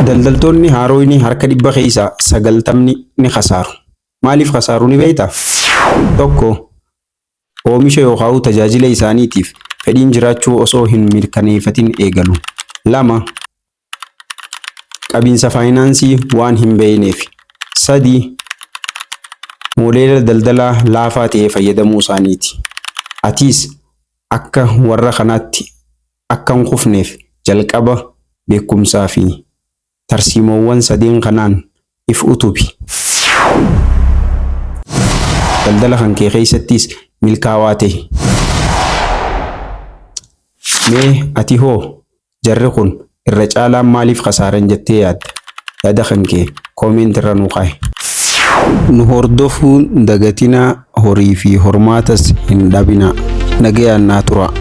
Daldaltoonni haarooyni harka 100 keessaa 90ni ni khasaaru. Maaliif khasaaru ni beeytaa? 1, Oomisha yookaa'u tajaajila isaaniitiif fedhiin jiraachuu osoo hin mirkaneeyfatin eegalu. 2, Qabiinsa faayinaansii waan hin beeyneefi. 3, Moodeela daldalaa laafaa ta'e fayyadamuu isaaniiti. Atiis akka warra kanaatti akka hin kufneef jalqaba beekumsaa fi tarsiimoowwan sadeen kanaan if utubi. Daldala kan kee keessattis milkaawaa tahi. Mee ati hoo jarri kun irra caalaan maaliif khasaaran jettee yaadda? Yaada kan kee comment irra nuu kaahi. Nu hordofuu hin dagatinaa horii fi hormaatas hin dhabinaa. Nagayaan naa turaa.